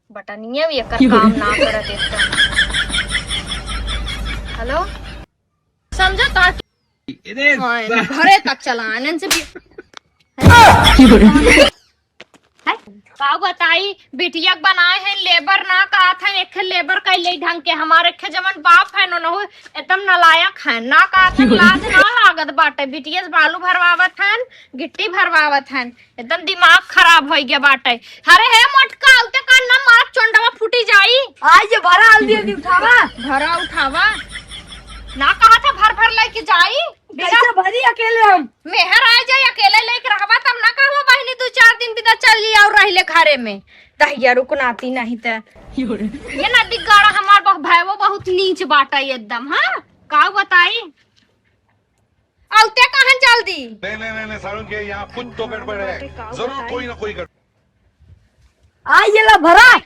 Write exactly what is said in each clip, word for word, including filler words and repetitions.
बटनिया भी एकर काम ना करत एकदम। हेलो, समझा ता कि हाँ, घरे तक चला आनन से भी। हैं? का बताई, बिटिया के बनाए हैं लेबर ना कहत हैं, एक लेबर कैले ढंग के। हमारे एक जमन बाप है, नोनहु एकदम नालायक है, ना कहत हैं, लाज ना लागत बाटे। बिटिया से बालू भरवावत हैं, गिट्टी भरवावत हैं, एकदम दिमाग खराब होइ गया बाटे। अरे हे मोटका, उते का न मार चोंडवा फूटी जाई। आई जे भरा हल्दी हल्दी उठावा। भरा उठावा। ना कहा था भर भर लेके जाई। बिना कैसे भरी अकेले हम? मेहर आ जाए अकेले लेके रहबा तब ना कहबा बहिनी दू चार दिन बिना चल जी और रह ले घरे में। तहिया रुकनाती नहीं त। ये नदी गाड़ा हमार बह-, भैवो बहुत नीच बाटा एकदम, हाँ? का बताई? औते कहन जल्दी। नहीं, नहीं, नहीं, नहीं, सारुण के यहाँ कुछ तो गड़बड़ है। जरूर कोई ना कोई गड़बड़। आ ये ला भरा।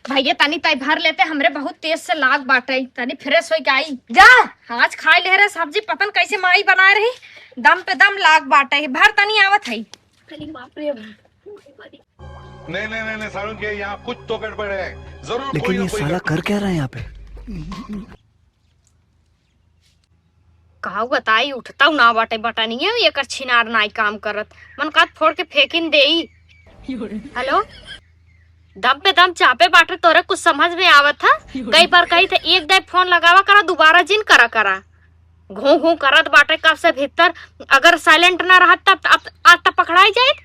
भैया तनी तई भर लेते, हमरे बहुत तेज से लाग बाटे, तनी फ्रेश होई के आई। जा। आज खाई ले रहे सब्जी, पता न कैसे माई बनाए रही, दम पे दम लाग बाटे, भर तनी आवत है। अरे बाप रे। नहीं, नहीं, नहीं, नहीं, सारुण के यहाँ कुछ तो गड़बड़ है, जरूर लेकिन कोई ना ये कोई साला गड़बड़। कर क्या रहा है यहाँ पे? काऊ बताई, उठतौ ना बाटे बटनिया, एकर छिनार नाई काम करत। मन कहत फोड़ के फेंकिन देई। हेलो, दम पे दम चापे बाटे, तोरे कुछ समझ में आवत है? कई बार कही थे, एक दाई फोन लगावा करा, दोबारा जिन करा करा। घूं घूं करत बाटे कब से भीतर, अगर साइलेंट ना रहत तब, तब, आज तब पकड़ाई जाइत।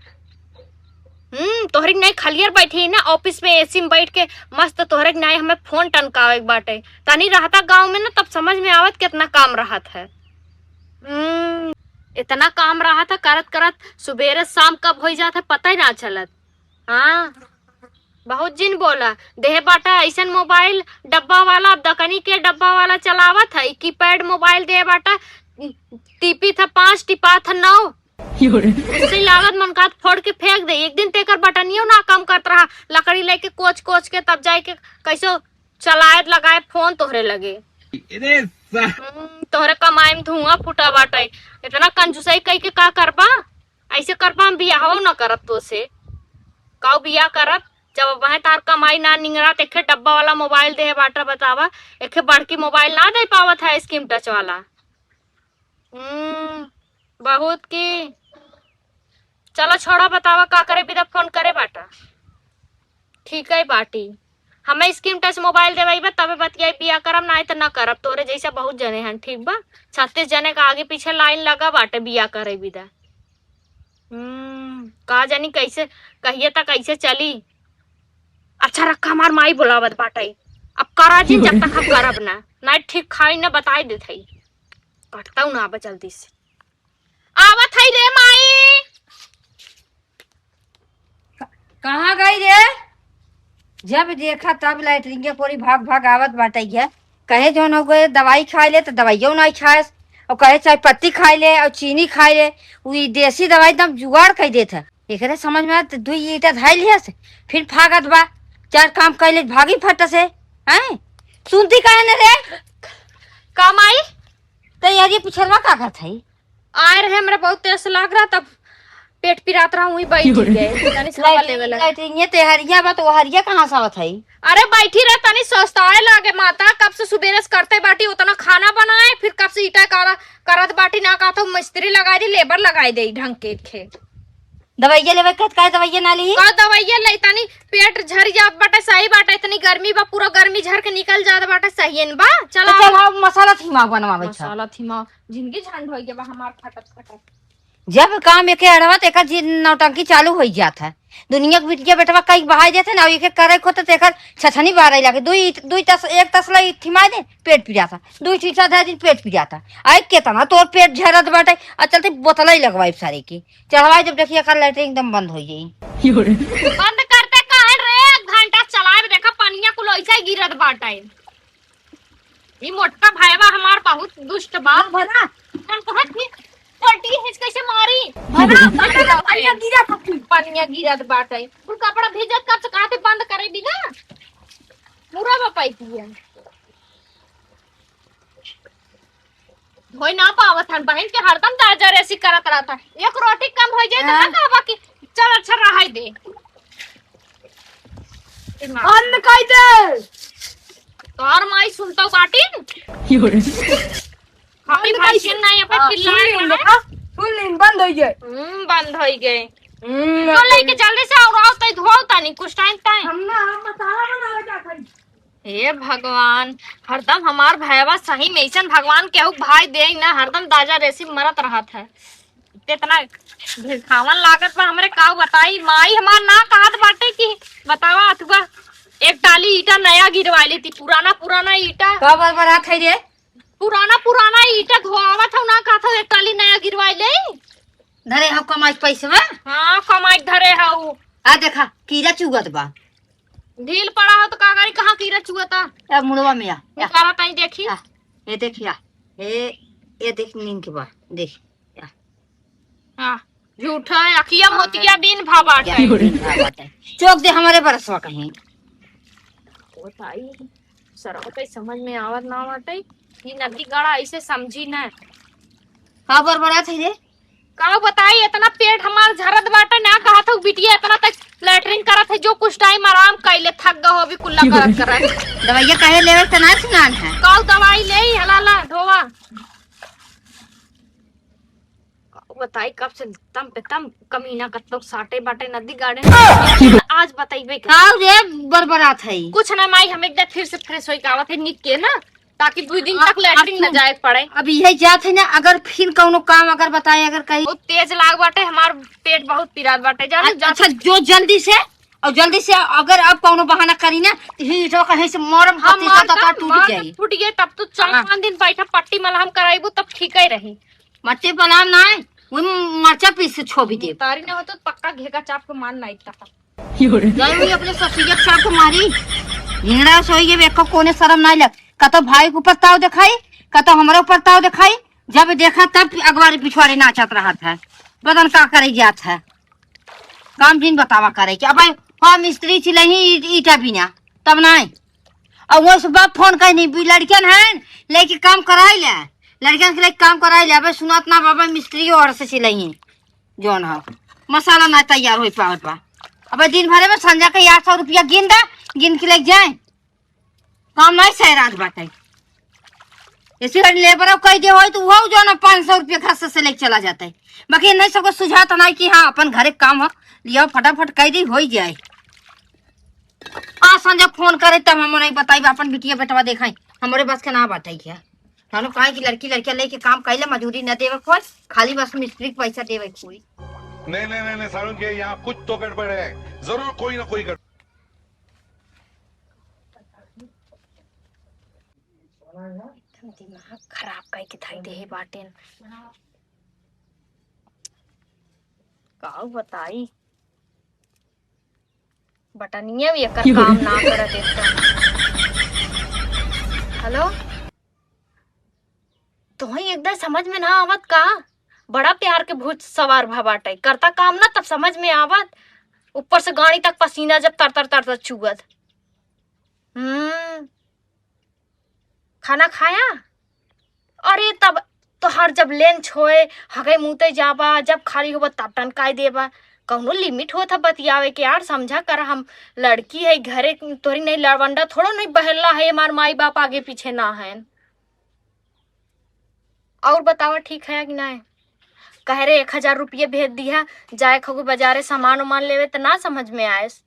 हम्म, तोहरे के नाई खलियर बैठी ना, ऑफिस में एसी में बैठ के मस्त तोहरे के नाई हमें फोन टनकावे के बाटे। तनी रहता गाँव में ना, तब समझ में आवत कितना काम रहत है। हम्म, इतना काम रहत है, करत करत सुबेरे शाम कब होई जात है, पता ही ना चलत। हाँ, बहुत जिन बोला, देहे बाटा ऐसन मोबाइल डब्बा वाला, अब दकनी के डब्बा वाला चलावत है, कीपैड मोबाइल देहे बाटा, टीपी था पाँच, टिपा था नौ। ऐसे ही लागत मन कहत फोड़ के फेंक दे। एक दिन तेकर बटनियो ना काम करत रहा, लकड़ी लेके कोच कोच के तब जाए के कैसो चलाए लगाए फोन तोहरे लगे। अरे सा- हम्म, तोहरे कमाई में धुआं फूटा बाटे। इतना कंजूसई कई के का करबा? ऐसे करबा हम बियाहो न करब तोसे। काऊ बियाह करब? जब वहे तार कमाई ना निंगरा, त एके डब्बा वाला मोबाइल देहे बाटा बतावा, एके बड़की मोबाइल ना दे पावत है स्क्रीन टच वाला। हम्म, बहुत की। चलो छोड़ा, बतावा का करे बिदा फोन करे बाटा। ठीक है बाटी, हमें स्क्रीन टच मोबाइल देवाई बा, तबे बतियाई बिया करब, नाई त ना करब। तोरे जैसे बहुत जने हैं, ठीक बा? छत्तीस जने का आगे पीछे लाइन लगा बाटे बिया करे बिदा। हम्म, का जानी कैसे, कहिए त कैसे चली। अच्छा रखा, हमार माई बुलावत बाटे, अब करा जिन जब तक हम करब ना, ना ठीक खाई ना बताई देत हई। कटताऊ ना आवा जल्दी से। आवत हई रे माई। क-, कहाँ गई रे? जब देखा तब लैट्रिन के कोरी भाग भाग आवत बाटे है। कहे जौन हो गए दवाई खाए ले तो दवाइयो नहीं खाएस, और कहे चाय पत्ती खाए ले और चीनी खाए ले, उ ई देसी दवाई एकदम जुगाड़ कर देत है। एकरे समझ में आत दुई ईटा धाई लिहस, फिर फागत बा, चार काम कैले भागी फट से, हैं? सुनती काहे न रे? का माई? तैयारी पिछरवा का करत हई? आए रहे, हमरा बहुत तेज से लाग रहा, तब पेट पिरात रहा, वहीं बैठ गए। तनी सावा लेवे लगे। लैट्रिन ये तेहरिया बा, तो वो हरिया कहाँ से आवत हई? अरे बैठी रहे, तनी स्वस्थ आए लागे माता, कब से सुबेरे से करते बाटी, उतना खाना बनाए, फिर कब से ईटा काला करत बाटी, ना कहत हो मिस्त्री लगाई दे, लेबर लगाई दे ढंग के खे। दवाइया लेवे के, काहे दवाइया ना ली? का दवाइया ले, तनी पेट झर जात बाटे, सही बाटे, इतनी गर्मी बा, पूरा गर्मी झर के निकल जात बाटे, सही न बा। चला तो चल, हम मसाला थीमा बनवावे छ। मसाला थीमा, जिंदगी झंड होई गया बा हमार खटत खटत। जब काम एके अड़वा त एकर जी नौटंकी चालू होई जात है। दुनिया के बिटिया बेटवा कई बहाई देत है ना, एके करे को त एकर छछनी बारह लागे। दुई, दुई तस, एक तसला ई थिमाई दे, पेट पिरात है। दुई ठीठा धर दिन, पेट पिरात है। आई केतना तोर पेट झरत बाटे, आ चलते बोतल ही लगवाई सारे की। चढ़वाई जब देखिए एकर लैट्रिन एकदम बंद हो जाई। बंद करते काहे रे? एक घंटा चलाए, देखा पनिया कुल ऐसा ही गिरत बाटे। ई मोटका भाईवा हमार बहुत दुष्ट बा। भरा। हम कहत ही पलटी है, कैसे मारी? भरा, भरा, पनिया गिरा था। पनिया गिरत बाटे। कुल कपड़ा भीजत कब से कहते बंद करे बिना। पूरा बा पाइप ये। धोई ना पावत हन, बहन के हरदम दाजा रेसी करत रहत है। एक रोटी कम हो जाए तो ना हाँ। कहबा कि चल अच्छा रहाई दे। बंद कर दे। तोर माई सुनतो बाटिन। खाली बंद कर भाषण दे। नहीं, अपन हाँ, चिल्लाए सुन लीन, ना। देखा, सुन लीन, बंद होइ गए। हम्म, बंद होइ गए। हम्म, तो लेके जल्दी से और आओ, तई धोओ तानी, कुछ टाइम ताई। हम ना, हम मसाला बनावे जात हई। हे भगवान, हरदम हमार भयवा सही में ऐसन भगवान केहू भाई दे ना, हरदम दाजा रेसी मरत रहत है। इतना भिखावन लागत बा हमरे, का बताई, माई हमार ना कहत बाटे कि बतावा अथुआ, एक टाली ईटा नया गिरवा लेती, पुराना पुराना ईटा। का बरबरात है रे? पुराना पुराना ईटा धोआवत हौ ना, कहत हौ एक टाली नया गिरवा ले। धरे हौ कमाई पैसवा? हाँ, कमाई धरे हौ। आ देखा, कीड़ा चुगत बा। ढील पड़ा हो तो का करी, कहाँ कीड़ा चुअता? ए, मुड़वा में आ, आ। उतारा ताई देखी। आ, ये देखी, आ। ए, ये देख नींद के बा, देख, आ। हाँ, झूठा है, अखिया हाँ, मोतिया बीन भा बाटे। या बीन भा बाटे। चोक दे हमरे बरसवा कहीं। बताई, सरवा के समझ में आवत ना बाटे, ई नदी गड़ा ऐसे समझी ना। का बरबरात है रे? का बताई, इतना पेट हमार झरत बाटे ना, कहत हूँ बिटिया इतना तक लैट्रिन करत है, जो कुछ टाइम आराम कर ले, थक गए हो अभी कुल्ला करत करत। दवाइया काहे लेवे के ना सुनान है? का दवाई ले, हला ला, धोवा। का बताई, कब से तम पे तम कमीना कत्तो साटे बाटे नदी गाड़े। आज बताइबे का। का रे बरबरात है? कुछ ना माई, हम एक बार फिर से फ्रेश होई के आवत है निक के ना। ताकि दुई दिन अब, तक अब लैट्रिन न सुन, जाए के पड़े। अब यही जात है ना, अगर फिर कौनो काम अगर बताए, अगर कहीं वो तेज लाग बाटे, हमार पेट बहुत पिरात बाटे, जान अ-, जान। अच्छा, जो जल्दी से, और जल्दी से अगर अब कौनो बहाना करी ना, तो ही जो कहीं से मरम हाँ, पति मार का का, तो टूट मार का जाई। टूट गए, तब तो चार हाँ। पाँच दिन बैठा पट्टी मलहम कराइबू, तब ठीक ही रही। मट्टी बनाम ना, वो मरचा पीस के छोबी दे। तारी ना हो तो पक्का घेका चाप के मान ना इतना। जाई हुई अपने ससुइया के साथ मारी। हिंगड़ा सोई ये एको कोने शरम नाई लग। कतो भाई के ऊपर ताव देखाई, कतो हमरे ऊपर ताव देखाई। जब देखा तब अगवारी पिछवारी नाचत रहत है। बदन का करे जात है। काम जिन बतावा करे कि अब हाँ मिस्त्री चिलही ई-, ईटा बिना। तब नाई। और वो सुबह फोन करनी भी लड़कियन हैं, लेके काम कराई ले। लड़कियन के लेके काम कराई ले। अबे सुनत ना बाबा मिस्त्री और से चिलही। जौन ह, मसाला ना तैयार होई पावत बा। अबे दिन भरे में संझा के आठ सौ रुपया गिन दे, गिन के लेके जाए। काम नहीं सैराज बाटे। ऐसे अगर लेबर कह दे होई तो वो जौन ह पाँच सौ रुपया घर से, से लेके चला जाता है। बाकी नहीं सबको सुझाव तो नहीं कि हाँ अपन घरे काम ह, लिया फटाफट कह दी होई जाए। आ संझा फोन करे तब हम नहीं बताई अपन बिटिया बेटवा देखाई, हमरे बस के ना बाटे क्या। जानो काहे कि लड़की लड़किया लेके काम कैले मजूरी न देवे कोई, खाली बस मिस्त्री के पैसा देवे कोई। नहीं, नहीं, नहीं, नहीं, सारुण के यहाँ कुछ तो गड़बड़ है, जरूर कोई ना कोई गड़बड़। एकदम दिमाग खराब कई के धई देहे बाटेन। का बताई, बटनिया भी एकर काम ना करत एकदम। हेलो, तोहई एकदम समझ में ना आवत का? बड़ा प्यार के भूत सवार भा बाटे, करता काम ना तब समझ में आवत, ऊपर से गाड़ी तक पसीना जब तर तर तर तर चुअत। हम्म, खाना खाया? अरे तब तोहार जब लेंच होए, हगे मूते जाबा, जब खाली होबा तब टनकाई देबा। कौनो लिमिट होत है बतियावे के यार, समझा कर हम लड़की है घरे, तोरी नहीं लड़वंडा थोड़ो नहीं बहला है, हमार माई बाप आगे पीछे ना है। और बतावा ठीक है कि नहीं? कह रहे एक हजार रुपये भेज दिया, जाए खगो बाजारे सामान उमान लेवे त ना समझ में आएस।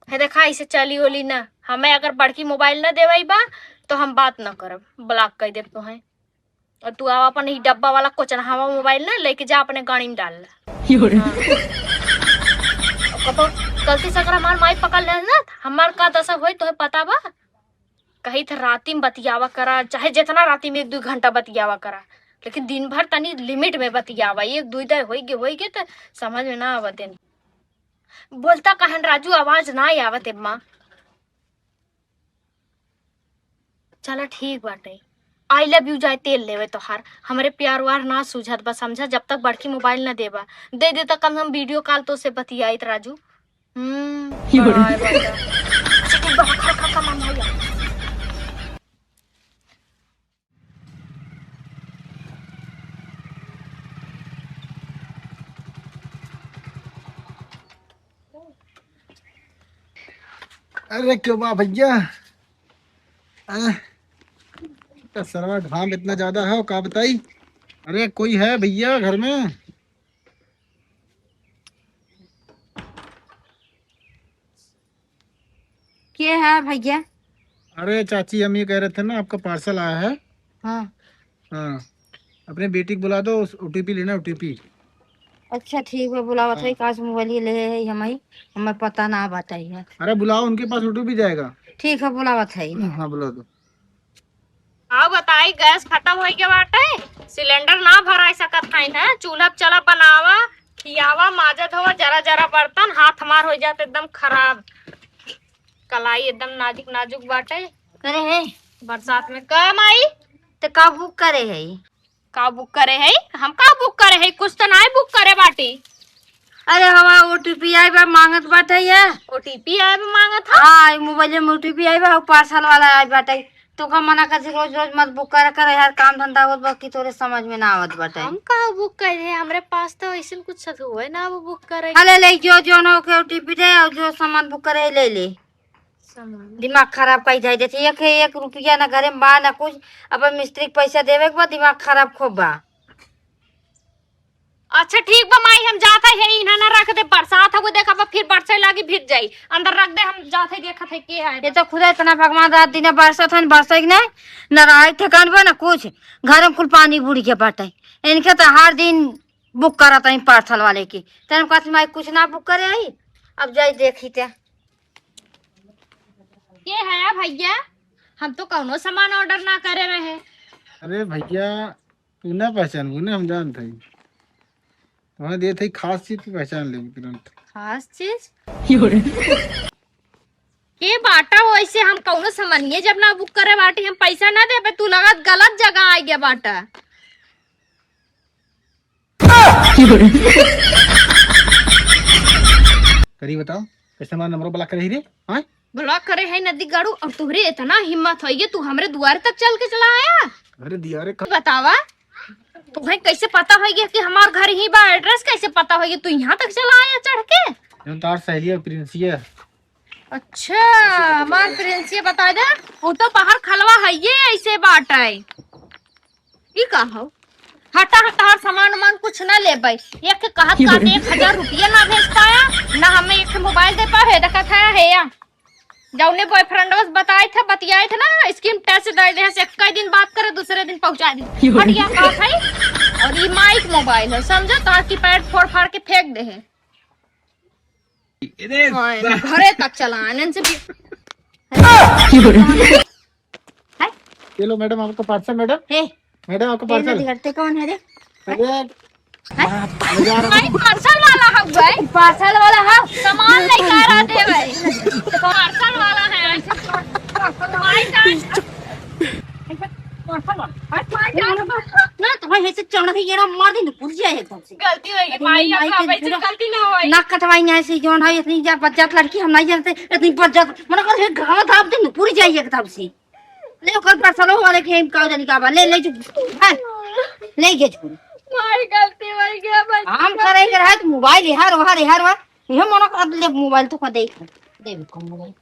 हे देखा, ऐसे चली ओली ना। हमें अगर बड़की मोबाइल ना देवाई बा, तो हम बात ना करब, ब्लॉक कर देब तोहें। और तू आवा अपन ही डब्बा वाला कोचनहावा मोबाइल ना लेके जा, अपने गाड़ी में डाल ला। हाँ। कतो गलती से अगर हमार माई पकड़ ले ना, हमार का दशा होई, तोहे पता बा? कही थे राती में बतियावा करा, चाहे जितना राती में एक दो घंटा बतियावा करा, लेकिन दिन भर तनी लिमिट में बतियावा। एक दुई दय होई गे, होई गे, तो समझ में ना आवत है। बोलता कहन राजू, आवाज ना आवत है माँ। चला ठीक बाटे, आई लव यू जाए तेल लेवे तोहार, हमरे प्यार वार ना सूझत बा, समझा, जब तक बड़की मोबाइल ना देबा, दे देता कम से कम वीडियो कॉल तो से बतियाइत राजू। हम्म, बड़ा है बात। अच्छा, ठीक बा, खा, खा, खा, मामा, या। अरे क्यों बा भइया? अरे, तो सरवा घाम इतना ज्यादा है, का बताई? अरे कोई है भइया घर में? के है भइया? अरे चाची, हम ये कह रहे थे ना, आपका parcel आया है। हाँ। हाँ, अपने बेटी को बुला दो, उस OTP लेना, OTP। अच्छा ठीक बा, बुलावत है। हाँ। काश मोबाइल ले है हमई, हमें पता ना बताई है। अरे बुलाओ, उनके पास OTP जाएगा। ठीक है, बुलावत है। हाँ, बुला दो। आओ बताई, गैस खतम होइ गया बाटे, सिलेंडर ना भराई सकत है ना, चूल्हा पे चला बनावा, खियावा, माजा धोवा, जरा जरा बर्तन, हाथ हमार हो जात एकदम खराब, कलाई एकदम नाजुक नाजुक बाटे। करे है? बरसात में का माई? ते का बुक करे है? का बुक करे है? हम का बुक करे है? कुछ तो नाई बुक करे बाटी। अरे हवा OTP आए बा मांगत बाटे ये। OTP आए बा मांगत है? हाँ, ई मोबाइल में OTP आए बा, parcel वाला आए बाटे। तो का मना कर रोज रोज मत बुक करे करे यार, काम धंधा होत बा कि तोरे समझ में ना आवत बाटे। हम का बुक करे है? हमरे पास तो ऐसन कुछ हुए ना वो बुक करे। अरे ले जो, जो ना ओके OTP दे और जो सामान बुक करे ले ले। सामान। दिमाग खराब कई जाए, जैसे एक, एक रुपया ना घरे में बा ना कुछ, अब मिस्त्री के पैसा देवे के बा, दिमाग खराब खूब बा। अच्छा ठीक बा माई, हम जात है, इन्हा ना रख दे, बरसात हो देखा बा, फिर बरसे लागी भीग जाई, अंदर रख दे, हम जात है, देखत है के है। ये तो खुदा इतना भगवान रात दिन बरसत है, बरसे के ना, ना रहाई ठिकान बा ना कुछ, घर में कुल पानी बूढ़ के बाटे। इनके तो हर दिन बुक करत है parcel वाले के, तेन कहत माई कुछ ना बुक करे आई, अब जाई देखी ते। के है भइया? हम तो कौनो सामान order ना करे रहे। अरे भइया, तू ना पहचानबू ना, हम जानत हई। तुम्हें देत हई खास चीज, तू पहचान लेबू तुरंत। खास चीज? के बाटा हो ऐसे, हम कौनो सामानिये जब ना बुक करे बाटी, हम पैसा ना देबे, तू लगत गलत जगह आ गया बाटा। करी बताओ, कैसे हमारा नंबर ब्लॉक करे ही रे? हाँ? ब्लॉक करे है नदी गाड़ू, और तुहरे इतना हिम्मत होइगे, तू हमरे दुआरे तक चल के चला आया? अरे दिया रे, क- बतावा, तुहे कैसे पता होइगे कि हमार घर ही बा, एड्रेस कैसे पता होइगे, तू यहाँ तक चला आया चढ़ के? जौन तार सहेली है, प्रिंसिया। अच्छा, हमार प्रिंसिया बता दे, वो तो बाहर खलवा है, ये ऐसे बाटे। ई का हो? हटा, हटा, हर सामान उमान कुछ ना लेबै। एक के कहत की कहत बोले? एक हजार रुपया ना भेज पाया, ना हमें एक मोबाइल दे पावे, देखत है, है या। जौने बॉयफ्रेंड बस बताए थे, बतियाए थे ना, स्क्रीन टच दे दे, से कई दिन बात करे, दूसरे दिन पहुंचा दी। की बोले? हट गया, कहत है। और ई माइक मोबाइल है, समझो, तो कीपैड फोड़ फाड़ के फेंक दे है। अरे हाँ, बा- घरे तक चला आनंद से भी। ये लो मैडम, आपका पार्सल मैडम। हे, मैडम, आपका ये पार्सल। नदी करते कौन है रे? अरे, हैं? मैं जा रहा हूँ। भाई, पार्सल वाला है भाई। पार्सल वाला है। सामान लेकर आ रहा थे भाई। पार्सल वाला है। भाई, ना, तो भाई, ऐसे चढ़ के ये ना मार दे, पुर जाए एकदम से। गलती हो गई, अरे, माई, माई अब के भाई से झूला। गलती ना होई। ना कटवाई ना ऐसे, जौन है, इतनी जा बज्जत लड़की हम नहीं जानते, इतनी बज्जत, मन कर हे घाव धाप दे, पुर जाए एकदम से। ले, ओकर पार्सलो वाले के हम का जानी का बा, ले, ले जो, हाँ, ले के जो। माई, गलती हो गई, भाई। हम करे के रहे तो मोबाइल यहाँ रहा, यहाँ रहा, ये मन कर ले मोबाइल तो का देख, देख कौन मोबाइल।